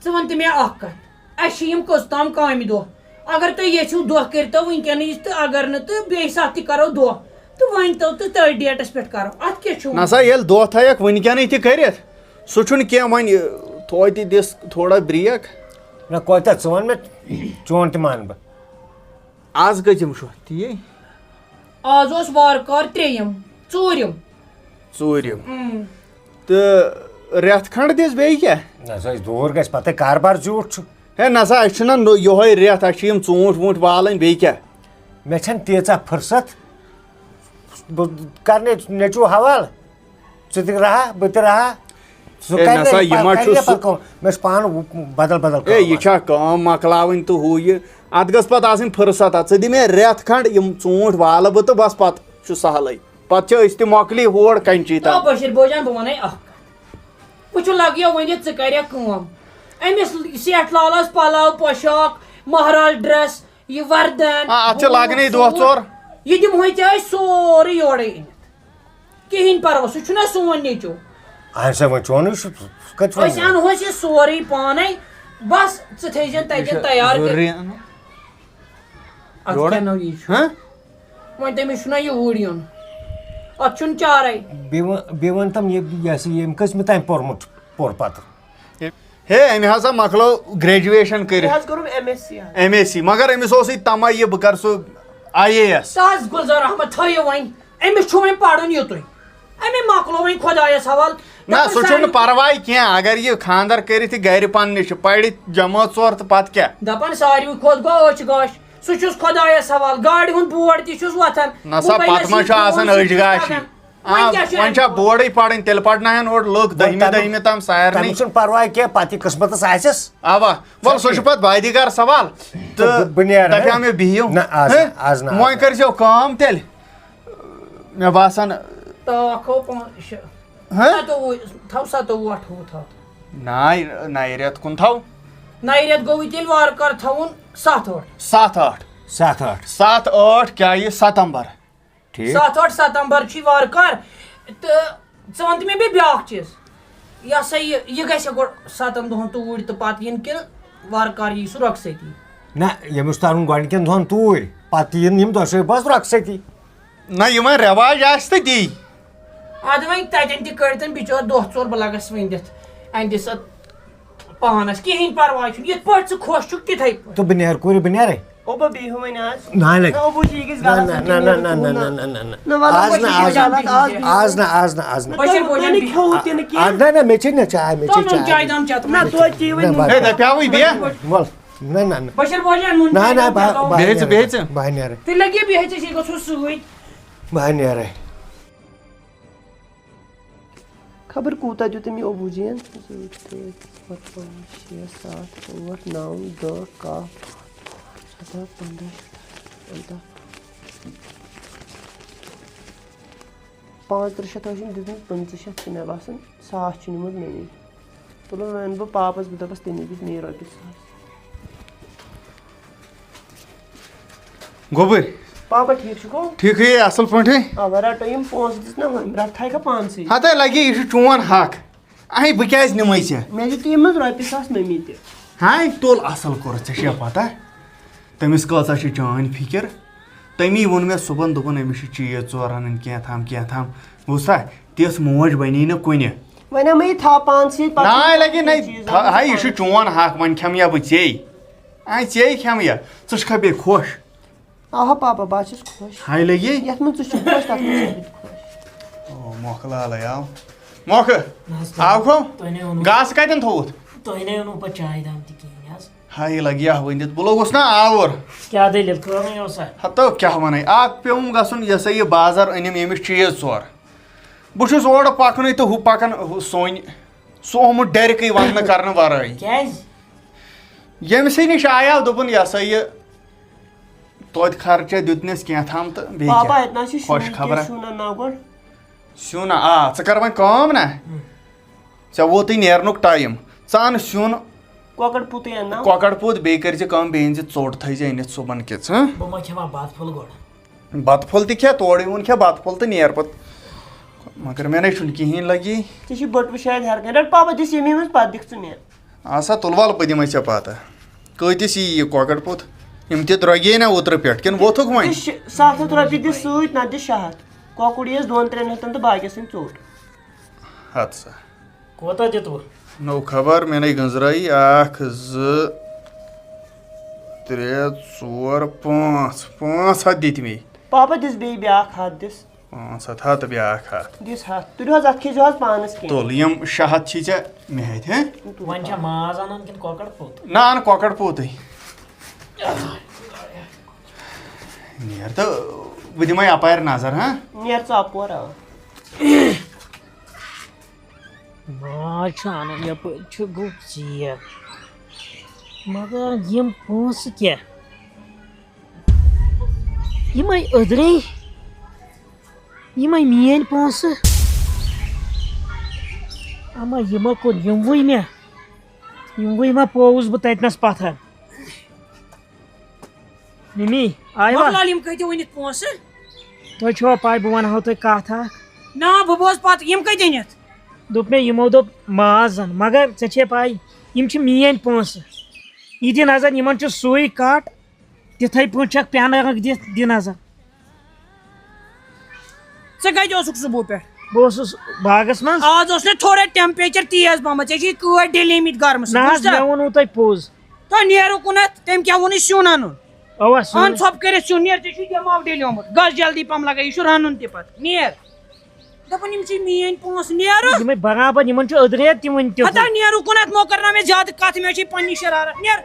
ژٕ وَن تہٕ مےٚ اَکھ کَتھ، اَسہِ چھِ یِم کٔژ تام کامہِ دۄہ، اگر تُہۍ یژھِو دۄہ کٔرۍتو وٕنکٮ۪نٕے تہٕ اگر نہٕ تہٕ بیٚیہِ ساتہٕ تہِ کَرو دۄہ، تہٕ وۄنۍ تو تہٕ تٔتھۍ ڈیٹَس پٮ۪ٹھ کَرو، اَتھ کیٛاہ چھُ وَنُن؟ نہ سا، ییٚلہِ دۄہ تھایَکھ وٕنکٮ۪نٕے تہِ کٔرِتھ، سُہ چھُنہٕ کینٛہہ، وۄنۍ توتہِ دِس تھوڑا بریک۔ نہ، کوتاہ؟ ژٕ وَن مےٚ، چون تہِ مانہٕ بہٕ۔ آز کٔژِم چھُ؟ تی۔ آز اوس وارٕ کار ترٛیٚیِم، ژوٗرِم۔ ژوٗرِم۔ اۭں۔ تہٕ رٮ۪تھ کھنٛڈ دِس بیٚیہِ کیٛاہ؟ نہ، سُہ اَسہِ دوٗر گژھِ، پَتہٕ کاربار زیوٗٹھ چھُ۔ ہے نہ سا، اَسہِ چھُنہ نو-، یِہوٚے رٮ۪تھ، اَسہِ چھِ یِم ژوٗنٛٹھۍ ووٗنٛٹھۍ والٕنۍ، بیٚیہِ کیٛاہ؟ مےٚ چھَنہٕ تیٖژاہ فٕرصت۔ بہٕ کَرٕ نے-، نیٚچوٗ حوالہٕ، ژٕ تہِ رَہا، بہٕ تہِ رَہا۔ سُہ ہے کَرِ نہ سا، نے-، یہِ ما کَرِ چھُ نے سُہ پَتہٕ کٲم؟ مےٚ چھُ پانہٕ بَدل بَدل ہے، کٲم یہِ آسان۔ چھا کٲم مۄکلاوٕنۍ تہٕ ہُہ یہِ؟ اَتھ گٔژھ پَتہٕ آسٕنۍ فٕرصت اَتھ۔ ژٕ دِ مےٚ رٮ۪تھ کھنٛڈ، یِم ژوٗنٛٹھۍ والہٕ بہٕ تہٕ بَس، پَتہٕ چھُ سَہلٕے۔ پَتہٕ چھِ أسۍ تہِ مۄکلی ہور کَنچی تام۔ تو بشیٖر بوجان، بہٕ وَنَے اَکھ کَتھ۔ وٕچھُو، لَگیو وۄنۍ یہِ ژٕ کَرٮ۪کھ کٲم۔ أمِس سیٹھ لالَس پَلَو، پوشاک، مہراز ڈرٛٮ۪س، یہِ وردن، آ، اَتھ چھِ بوٗٹھ، لَگنٕے دۄہ سوٗٹ، ژور۔ یہِ دِمہوے ژےٚ أسۍ سورُے یورَے أنِتھ۔ کِہیٖنۍ پَرواے، سُہ چھُنہ سون نیٚچوٗ۔ اَہَن سا، وۄنۍ چونُے چھُ، سُہ کَتہِ چھُ أسۍ وَنان؟ اَنہوس یہِ سورُے پانَے، بَس ژٕ تھٲیزٮ۪ن یہِ تَتٮ۪ن چھا تیار ضروٗری کٔرِتھ۔ اَنُن؟ اَتھ یورٕ؟ کیٛاہ نوٚو یی چھُ؟ ہہ؟ وۄنۍ تٔمِس چھُنہ یوٗرۍ یُن۔ اَتھ چھُنہٕ چارَے۔ بیٚیہِ وَن، بیٚیہِ وَن تَم یہِ، یہِ ہسا یہِ، أمۍ کٔژمہِ تام پوٚرمُت، پوٚر پَتہٕ؟ ہے، أمۍ ہسا مۄکلٲو graduation کٔرِتھ۔ مےٚ حظ کوٚرُم M S C حظ۔ M S C، مگر أمِس اوسُے تَمَے یہِ بہٕ کَرٕ سُہ I A S۔ سُہ حظ گُلزار احمد تھٲیِو وۄنۍ، أمِس چھُ وۄنۍ پَرُن یُتُے۔ أمۍ مۄکلو وۄنۍ خۄدایَس حوالہٕ۔ نہ، دَپان سُہ چھُنہٕ ساروی پرواے کینٛہہ، اگر یہِ خانٛدر کٔرِتھ یہِ گرِ پننہِ چھُ، پرِ جمٲژ ژور تہٕ پتہٕ کیٛاہ؟ دَپان ساروی کھۄتہٕ گوٚو أچھ گاش، سُہ چھُس خۄدایَس حوالہٕ، گاڑِ ہُنٛد بورڈ تہِ چھُس وۄتھان۔ نہ سا، بُمبے پتہٕ ما یَس چھُ یہِ آسان فون أچھ چھُس گاشی؟ وۄتھان۔ وۄنۍ آ، کیٛاہ چھُ وۄنۍ اَمہِ چھا خٲطرٕ؟ بورڈٕے پرٕنۍ، تیٚلہِ پرناون اورٕ لُکھ دٔہمہِ، تَمیُک دٔہمہِ تام سارنٕے۔ تَمیُک چھُنہٕ پرواے کینٛہہ، پتہٕ یہِ قٕسمتس آسٮ۪س۔ اوا، وَل، سُہ چھُ پتہٕ بایدی کار سوال۔ تہٕ بہٕ، بہٕ نیرٕ، دَپیٛاو ہہ؟ مےٚ بِہِو۔ نہ، آز نہ، ہہ؟ آز نہ، آز وۄنۍ نہ۔ کٔرۍزیو کٲم تیٚلہِ۔ مےٚ باسان۔ تاکھ ہو پانٛژھ، شےٚ، ہہ؟ ستووُہ، تھاو ستووُہ اَٹھووُہ تھاو۔ ناے، نَیہِ رٮ۪تہٕ کُن تھاو۔ نَیہِ رٮ۪تہٕ گوٚوُے تیٚلہِ وارٕ کارٕ تھاوُن ستھ ٲٹھ۔ ستھ ٲٹھ۔ ستھ ٲٹھ۔ ستھ ٲٹھ کیٛاہ یہِ ستمبر؟ ٹھیٖک۔ ستھ ٲٹھ ستمبر چھُے وارٕ کار۔ تہٕ ژٕ وَن تہٕ مےٚ بیٚیہِ بیٛاکھ چیٖز۔ یہِ ہسا یہِ، یہِ گژھِ گۄڈٕ ستَن دۄہَن توٗرۍ تہٕ پَتہٕ یِن کِنہٕ وارٕ کارٕ یی سُہ رۄخصتی؟ نہ، ییٚمِس تَرُن گۄڈٕنِکٮ۪ن دۄہَن توٗرۍ، پَتہٕ یِن یِم دۄشوَے بَس رۄخصتی۔ نہ، یِمَن رٮ۪واج آسہِ تہٕ دی۔ اَدٕ وۄنۍ تَتٮ۪ن تہِ کٔڑۍتَن بِچور دۄہ ژور، بہٕ لَگَس وۄنۍ دِتھ اَنہِ دِس اَتھ پانَس۔ کِہیٖنۍ پَرواے چھُنہٕ، یِتھ پٲٹھۍ ژٕ خۄش چھُکھ تِتھَے پٲٹھۍ۔ تہٕ بہٕ نیرٕ کوٗرِ، بہٕ نیرَے۔ او، بہٕ بیٚہو وۄنۍ آز۔ نہ لگہِ۔ نہ، ابوٗ جی، یہِ گژھِ نہ، غلط نہ، سمجھُن، نہ، یہِ نہ، نہٕ نہ، نہ، کُن نہ، نہ۔ نہ، نہ، نہ۔ نہ، وَلہٕ، آز ابوٗ نہ، جی، آز نہ، یہِ آز نہ، گژھِ آز نہ، آز نہ۔ نہ، بشیٖر تۄہہِ بوجن نہٕ بِہِو۔ کھیوٚوُ تہِ نہٕ کینٛہہ۔ آ، نہ، نہ، مےٚ چے نہ چاے، مےٚ چے تۄہہِ نوٚن چاے۔ چاے دام چٮ۪تھ۔ نہ، توتہِ چیٚیِو وۄنۍ نہ، نوٚن بہٕ چاے۔ ہے، دَپیٛاوٕے بیٚیہِ۔ وَل، نہ، نہ، نہ۔ بشیٖر بوجن نوٚن بہٕ چاے ہیٚژٕ، دام بہٕ چٮ۪تھ۔ ہیٚژٕ۔ بہٕ ہا نیرٕ۔ بہٕ ہا نیرٕ۔ تُہۍ لٔگِو بِہِتھ، أسۍ گژھو سۭتۍ۔ بہٕ ہا نیرٕ۔ خبر کوٗتاہ دیُت أمۍ یہِ ابوٗ جِین؟ زٕ، ترٛےٚ، ژور، پانٛژھ، شےٚ، ستھ، ٲٹھ، نَو، دَہ، کاہ، سَداہ، پنٛداہ، شُراہ، اَرداہ۔ پانٛژترٕٛہ شیٚتھ ٲسِم دیُتمُت، پٕنٛژٕہ شیٚتھ چھِ مےٚ باسان، ساس چھُ نیوٗمُت مےٚ نِش۔ تُلُن وۄنۍ بہٕ پاپَس، بہٕ دَپَس تٔمِس دِژ مے رۄپیہِ ساس۔ گوٚبٕرۍ۔ پاپا ٹھیٖک چھُکھو؟ ٹھیٖکھٕے، اَصٕل پٲٹھۍ۔ اَوا، رَٹو یِم پونٛسہٕ دِژ نہ ہُمۍ، رَٹہٕ تھایہِ کھا پانسٕے۔ ہَتَے لَگہِ، یہِ چھُ چون حق۔ اَہَے، بہٕ کیٛازِ نِمَے ژےٚ؟ مےٚ دیُت یِمَن رۄپیہِ ساس مٔمی تہِ۔ ہاے، تُل، اَصٕل کوٚرُتھ، ژےٚ چھےٚ پَتہ تٔمِس کۭژاہ چھِ چٲنۍ فِکِر۔ تٔمی ووٚن مےٚ صُبحن، دوٚپُن، أمِس چھِ چیٖز ژور اَنٕنۍ، کینٛہہ تام، کینٛہہ تام۔ بوٗزتھا؟ تِژھ موج بَنی نہٕ کُنہِ۔ وۄنۍ اَما یہِ تھاو پانسٕے، پَتہٕ ناے چھُنہٕ لَگہِ کانٛہہ نَے، چیٖز تھا-، اَنُن۔ ہاے، یہِ چھُ چون حق، وۄنۍ کھٮ۪مہٕ یا بہٕ ژے؟ آ، ژے کھٮ۪مہٕ یا؟ ژٕ چھُکھا بیٚیہِ خۄش؟ آہا پاپا، بہٕ حظ چھُس خۄش۔ ہاے لَگی؟ یَتھ منٛز ژٕ چھُکھ خۄش، تَتھ منٛز چھُس بہٕ تہِ خۄش۔ او، مۄکھ لالَے آو۔ مۄکھٕ، نہ حظ، آو کھو؟ تۄہہِ نے ووٚنوُ۔ گاسہٕ کَتٮ۪ن تھوٚوُتھ؟ تۄہہِ نے ووٚنوُ پَتہٕ چایہِ دام تہِ کِہیٖنۍ حظ۔ ہاے لَگہِ یا ؤنِتھ، بہٕ لوٚگُس نا آوُر۔ کیٛاہ دٔلیٖل، کٲمٕے اوسا؟ ہَتو کیٛاہ وَنَے، اَکھ پیوٚوُم گژھُن، یہِ ہسا یہِ بازر أنِم ییٚمِس چیٖز ژور۔ بہٕ چھُس اورٕ پَکنُے تہٕ ہُہ پَکان ہُہ سوٚنۍ۔ سُہ آمُت ڈیرکٕے وننہٕ کرنہٕ ورٲے۔ کیازِ؟ ییٚمہِ سٕے نِش آیاو، دوٚپُن، یہِ ہسا یہِ، توتہِ خرچہ دیُتنس کینٛہہ تام تہٕ بیٚیہِ پاپا، کیٛاہ؟ اَتہِ نہ چھُ خۄش سیُن خبرا۔ کینٛہہ، سیُن اَنناو گۄڈٕ۔ سیُن، آ، ژٕ کر وۄنۍ کٲم نا۔ ہُم۔ ژےٚ ووتُے نیرنُک ٹایم۔ ژٕ اَن سیُن، کۄکر پوٗتُے اَنناو۔ کۄکر پوٗت، بیٚیہِ کٔرۍ زِ کٲم، بیٚیہِ أنۍ زِ ژوٚٹ تھٲے زِ أنِتھ صُبحن کہِ ژٕ۔ بہٕ ما کھٮ۪مہٕ ہا بَتہٕ پھوٚل گۄڈٕ؟ بَتہٕ پھوٚل تہِ کھےٚ، تورٕ یِوُن کھےٚ بَتہٕ پھوٚل تہٕ نیر پَتہٕ۔ مگر مےٚ نے چھُنہٕ کِہیٖنۍ لَگی۔ ژےٚ چھُے بٔٹوٕ شاید ہٮ۪رٕ کَنہِ۔ رَٹ پاپا، دِس ییٚمی منٛز، پَتہٕ دِکھ ژٕ مےٚ۔ آ سا، تُل وَلہٕ بہٕ دِمَے ژےٚ پَتہٕ۔ کۭتِس یی یہِ کۄکَر پوٚت؟ یِم تہِ درٛوگے نا اوترٕ پٮ۪ٹھ، کِنہٕ ووتھُکھ وۄنۍ؟ دِ شےٚ، ستھ ہَتھ رۄپیہِ دِ سۭتۍ، نَتہٕ دِ شےٚ ہَتھ۔ کۄکُر یِیَس دۄن ترٛٮ۪ن ہَتَن تہٕ باقیَس أنۍ ژوٚٹ۔ ہَتھ سا۔ کوتاہ دِتوٕ؟ نو خبر، مےٚ نے گٔنزرٲیی اکھ، زٕ، ترٛےٚ، ژور، پانٛژھ، پانٛژھ ہتھ دِتۍ مےٚ۔ پاپا دِس بیٚیہِ بیٛاکھ ہتھ دِس۔ پانٛژھ ہتھ ہا تہٕ بیٛاکھ ہتھ۔ دِس ہتھ۔ تُلِو حظ، اتھ کھیٚزیو حظ پانس کینٛہہ۔ تُل، یِم شےٚ ہتھ چھی ژےٚ مےٚ اتھِ، ہہ؟ وۄنۍ چھا ماز انُن کِنہٕ کۄکر پوٚت؟ نہ، ان کۄکر پوٚتُے۔ نیر تہٕ بہٕ دِمے اپارِ نظر، ہہ؟ نیر ژٕ اپور، آ۔ ماز چھُ اَنُن، یَپٲرۍ چھُ گوٚو ژیر۔ مگر یِم پونٛسہٕ کیٛاہ؟ یِمَے أدرے، یِمَے میٛٲنۍ پونٛسہٕ۔ اَما یِمو کوٚر یِموٕے مےٚ، یِموٕے ما پووُس بہٕ تَتِنَس پَتھر۔ مِمی، آیوا؟ مۄکلاو یِم کۭتیاہ ؤنِتھ پونٛسہٕ؟ تۄہہِ چھوا پاے، بہٕ وَنہو تۄہہِ کَتھ اَکھ۔ نا، بہٕ بوزٕ پَتہٕ، یِم کۭتیاہ نِتھ؟ دوٚپ مےٚ، یِمو دوٚپ ماز زَن، مگر ژےٚ چھے پاے، یِم چھِ میٛٲنۍ پونٛسہٕ۔ یہِ دِ نظر، یِمَن چھُ سُے کَٹ، تِتھَے پٲٹھۍ چھَکھ پٮ۪نہٕ اَکھ دِتھ، دِ نظر۔ ژٕ کَتہِ اوسُکھ صُبحُ پٮ۪ٹھ؟ بہٕ اوسُس باغس منٛز۔ آز اوس نہ تھوڑا temperature تیز پہمتھ، ژےٚ چھِ کٲڑۍ ڈلیمٕتۍ گرمس نہ منٛز، حظ، بوٗزتھا؟ مےٚ ووٚنوُ تۄہہِ پوٚز۔ تۄہہِ نیرو کُنتھ، تٔمۍ کیٛاہ ووٚنُے سیُن اَنُن؟ اوا، سیُن۔ اہن ژھۄپہٕ کٔرِتھ سیُن، نیر، ژےٚ چھُے دٮ۪ماغ ڈلیومُت، گژھ جلدی پہم لگے، یہِ چھُ رنُن تہِ پتہٕ، نیر۔ دَپان، یِم چھِ میٛٲنۍ پونٛسہٕ، نیرٕ۔ یِمَے برابر، یِمَن چھُ أدرِ ہٮ۪تھ تہِ وٕنہِ تہِ۔ ہتا نیرٕ کُنَتھ، مۄکر نہ مےٚ زیادٕ کَتھ، مےٚ چھِ پنٛنی شرارت، نیر۔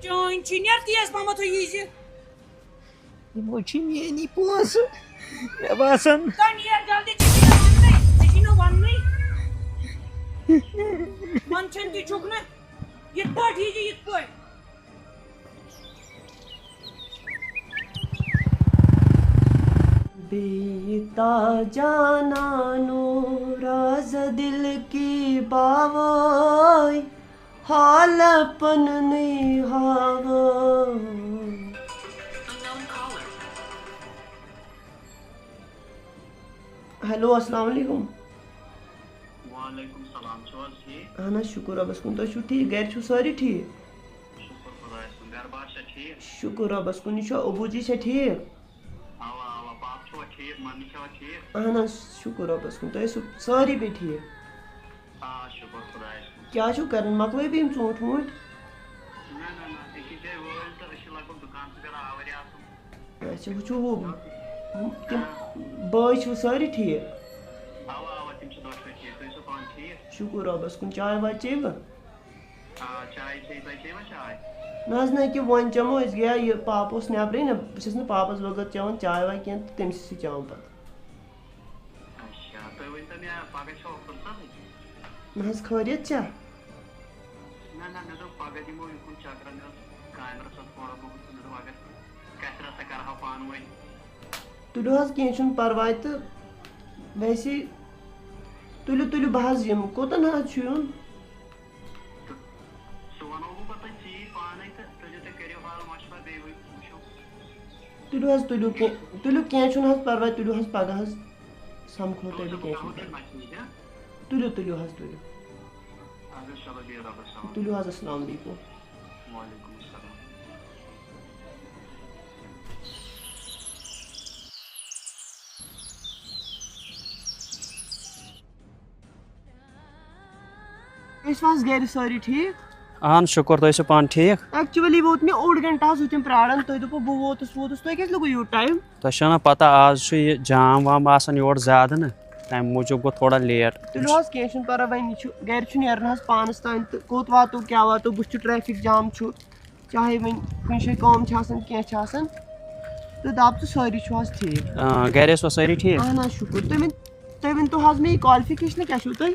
چٲنۍ چھِ، نیر تیز پہمتھ ہُہ یہِ زِ۔ یِمو چھِ میٛٲنی پونٛسہٕ، مےٚ باسان۔ تۄہہِ نیر جلدی، ژےٚ چھُے نہٕ وَننٕے، ژےٚ چھُے نہٕ وَننٕے۔ منٛدچھان تہِ چھُکھ نہٕ، یِتھ پٲٹھۍ یی زِ یِتھ پٲٹھۍ۔ بیتا جانانو راز دل کی باوائے، حال پننی ہاوائے۔ ہیلو، السلام علیکم۔ وعلیکم السلام، چھِو حظ ٹھیٖک؟ اہن حظ، شُکُر رۄبَس کُن، تُہۍ چھِو ٹھیٖک؟ گَرِ چھِو سٲری ٹھیٖک؟ شُکُر خۄدایَس کُن، گَرٕ بار چھا ٹھیٖک؟ شُکُر رۄبَس کُن، یہِ چھا ابوٗ جی چھا ٹھیٖک؟ اَوا، اَوا، پاپہٕ چھُوا ٹھیٖک؟ مَمی چھَوا ٹھیٖک؟ اہن حظ، شُکُر رۄبَس کُن، تُہۍ ٲسِو سٲری بیٚیہِ ٹھیٖک؟ آ، شُکُر خۄدایَس کُن۔ کیٛاہ چھُو کَران؟ مۄکلٲے بیٚیہِ یِم ژوٗنٛٹھۍ ووٗنٛٹھۍ؟ نہ، نہ، نہ، أکِس جایہِ وٲلۍ تہٕ أسۍ چھِ لگ بگ دُکانسٕے پٮ۪ٹھ آوٕرۍ آسان۔ اچھا، وٕچھِو ہُہ، ہُہ، تِم بٲے چھِو سٲری ٹھیٖک؟ اَوا، اَوا، تِم چھِ دۄشوَے ٹھیٖک۔ تُہۍ ٲسِو پانہٕ ٹھیٖک؟ شُکُر رۄبَس کُن۔ چاے واے چیٚیوٕ؟ آ، چاے چیٚیہِ، تۄہہِ چیٚیوا چاے؟ نہ حظ، نہ کہِ وۄنۍ چٮ۪مو أسۍ، گٔیٛا یہِ پاپہٕ اوس نٮ۪برٕے نہ، بہٕ چھَس نہٕ پاپَس بغٲر چٮ۪وان چاے واے کینٛہہ تہٕ تٔمۍ سٕے سۭتۍ چٮ۪وان پَتہٕ۔ اچھا، تُہۍ ؤنۍ تو مےٚ، پگاہ چھا فرصت؟ نہ حظ، خٲریت چھا؟ نہ، نہ، مےٚ دوٚپ پگاہ دِمو یُکُن چکرا، مےٚ اوس کامہِ رژھا تھوڑا بہت، مےٚ دوٚپ اگر کتھِ رژھا کرہاو پانہٕ ؤنۍ۔ تُلِو حظ، کینٛہہ چھُنہٕ پرواے تہٕ ویسے تُلِو، تُلِو، بہٕ حظ یِمہٕ۔ کوٚتَن حظ چھُ یُن؟ تہٕ سُہ وَنو بہٕ پَتہٕ ژیٖرۍ پانَے تہٕ تُلِو تُہۍ کٔرِو حال مَشوَرٕ بیٚیہِ وٕچھو۔ تُلِو حظ، تُلِو کینٛہہ، تُلِو کینٛہہ چھُنہٕ حظ پَرواے، تُلِو حظ پَگاہ حظ سَمکھو تُلِو تیٚلہِ تُلِو کینٛہہ چھُنہٕ پَرواے۔ تُلِو، تُلِو حظ، تُلِو۔ اَدٕ حظ چلو بِہِو رۄبَس حوالہٕ۔ تُلِو حظ، السلام علیکُم۔ وعلیکُم السلام۔ ٲسِو حظ گرِ سٲری ٹھیٖک؟ اہن شُکُر، تُہۍ ٲسِو پانہٕ ٹھیٖک؟ Actually ووت مےٚ اوٚڑ گھنٹہٕ حظ ہُتٮ۪ن پرٛاران، تُہۍ دوٚپوُ بہٕ ووتُس ووتُس، تۄہہِ کیٛازِ لوٚگوُ یوٗت ٹایم؟ تۄہہِ چھو نہ پتہ، آز چھُ یہِ جام وام آسان یورٕ زیادٕ نہ، تَمہِ موٗجوٗب گوٚو تھوڑا لیٹ۔ تُلِو حظ، کینٛہہ چھُنہٕ پرواے، وۄنۍ یہِ چھُ گرِ چھُ نیرُن حظ پانس تام، تہٕ کوٚت واتو کیٛاہ واتو، بٕتھِ چھُ ٹریفک جام چھُ، چاہے وۄنۍ کُنہِ جایہِ کٲم چھِ آسان، کینٛہہ چھِ آسان، تہٕ دَپ ژٕ سٲری چھِو حظ ٹھیٖک؟ آ، گرِ ٲسوا سٲری ٹھیٖک؟ اہن حظ شُکُر۔ تُہۍ ؤنۍ، تُہۍ ؤنۍ تو حظ مےٚ، یہِ qualification کیٛاہ چھُو تُہۍ؟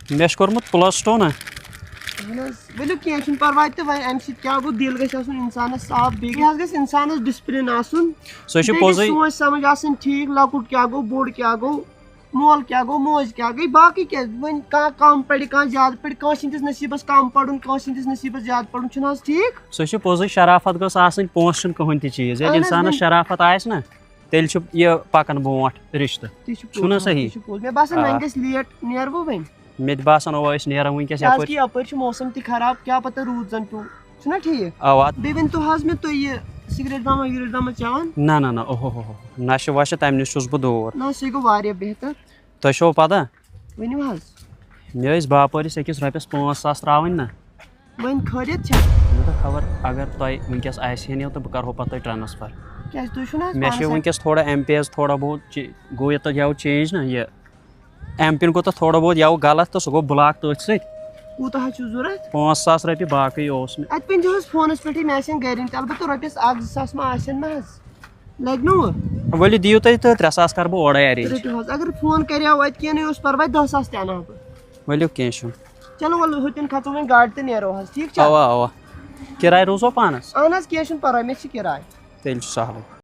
مےٚ چھُ کوٚرمُت plus two نہ۔ اہن حظ، ؤلِو کینٛہہ چھُنہٕ پرواے تہٕ وۄنۍ اَمہِ سۭتۍ کیٛاہ گوٚو، دِل گژھِ آسُن اِنسانَس صاف، بیٚیہِ حظ گژھِ اِنسانَس discipline آسُن، سُہ چھُ بیٚیہِ گژھِ پوٚزُے۔ سونٛچ سمجھ آسٕنۍ ٹھیٖک، لۄکُٹ کیٛاہ گوٚو، بوٚڑ کیٛاہ گوٚو۔ مول کیٛاہ گوٚو، موج کیٛاہ گٔے، باقٕے کیٛاہ، وۄنۍ کانٛہہ کم پرِ، کانٛہہ زیادٕ پرِ، کٲنٛسہِ ہٕنٛدِس نصیٖبس کم پرُن، کٲنٛسہِ ہٕنٛدِس نصیٖبس زیادٕ پرُن، چھُنہٕ حظ ٹھیٖک؟ سُہ چھُ پوٚزُے، شرافت گٔژھ آسٕنۍ، پونٛسہٕ چھُنہٕ کٕہٕنۍ تہِ چیٖز۔ ییٚلہِ اہن حظ، اِنسانس وۄنۍ شرافت آسہِ نہ، تیٚلہِ چھُ یہِ پکان برونٛٹھ رشتہٕ۔ تہِ چھُ چھُنہ پوٚز، صحیح؟ تہِ چھُ پوٚز۔ مےٚ باسان آ۔ وۄنۍ گژھِ late، نیرٕ بہٕ وۄنۍ۔ مےٚ تہِ باسان، اوا، أسۍ نیرو وٕنکیٚس کیٛازِ یپٲرۍ۔ کہِ یپٲرۍ چھُ موسم تہِ خراب، کیٛاہ پتہ روٗد زن پیوٚو۔ چھُنہ ٹھیٖک؟ اوا۔ بیٚیہِ ؤنۍ تو حظ مےٚ تُہۍ، یہِ سگریٹ دامہ وگریٹ دامہ چٮ۪وان؟ نہ، نہ، نہ، اوہو ہو ہو۔ نشہٕ وشہٕ، تمہِ نِش چھُس بہٕ دوٗر۔ نہ، سُے گوٚو واریاہ بہتر۔ تۄہہِ چھو پتہ؟ ؤنِو حظ۔ مےٚ ٲسۍ باپٲرِس أکِس رۄپیس پانٛژھ ساس ترٛاوٕنۍ نہ۔ وۄنۍ خٲریت چھا؟ مےٚ دوٚپ خبر اگر تۄہہِ وٕنکیٚس آسہِ ہن یِم تہٕ بہٕ کرہو پتہٕ تۄہہِ transfer۔ کیٛازِ تُہۍ چھُو نہ حظ مےٚ چھِ پانس وٕنکیٚس تھوڑا M P یس تھوڑا بہت چی-، گوٚو یَتھ یَوٕ change نہ یہِ۔ M pin گوٚو تَتھ تھوڑا بہت یَوٕ غلط تہٕ سُہ گوٚو block تٔتھۍ سۭتۍ۔ کوٗتاہ حظ چھُو ضوٚرَتھ؟ پانٛژھ ساس رۄپیہِ، باقٕے اوس مےٚ۔ اَتہِ ؤنۍ زیو حظ فونَس پٮ۪ٹھٕے، مےٚ آسن گَرِ یِم تہِ، البتہ رۄپیَس اَکھ زٕ ساس ما آسن نہ حظ؟ لَگہِ نہٕ وٕ؟ ؤلِو دِیِو تُہۍ تہٕ ترٛےٚ ساس کَرٕ بہٕ اورَے arrange۔ رٔٹِو حظ، اگر فون کَریو اَتہِ کینٛہہ نہٕ اوس پَرواے، دَہ ساس تہِ اَنہٕ ہا بہٕ۔ ؤلِو کینٛہہ چھُنہٕ۔ چلو وَلہٕ ہُتٮ۪ن کھَژو وۄنۍ گاڑِ تہٕ نیرو حظ، ٹھیٖک چھا؟ اَوا، اَوا۔ کِراے روٗزوا پانَس؟ اَہَن حظ، کینٛہہ چھُنہٕ پَرواے، مےٚ چھِ کِراے۔ تیٚلہِ چھُ سہلٕے۔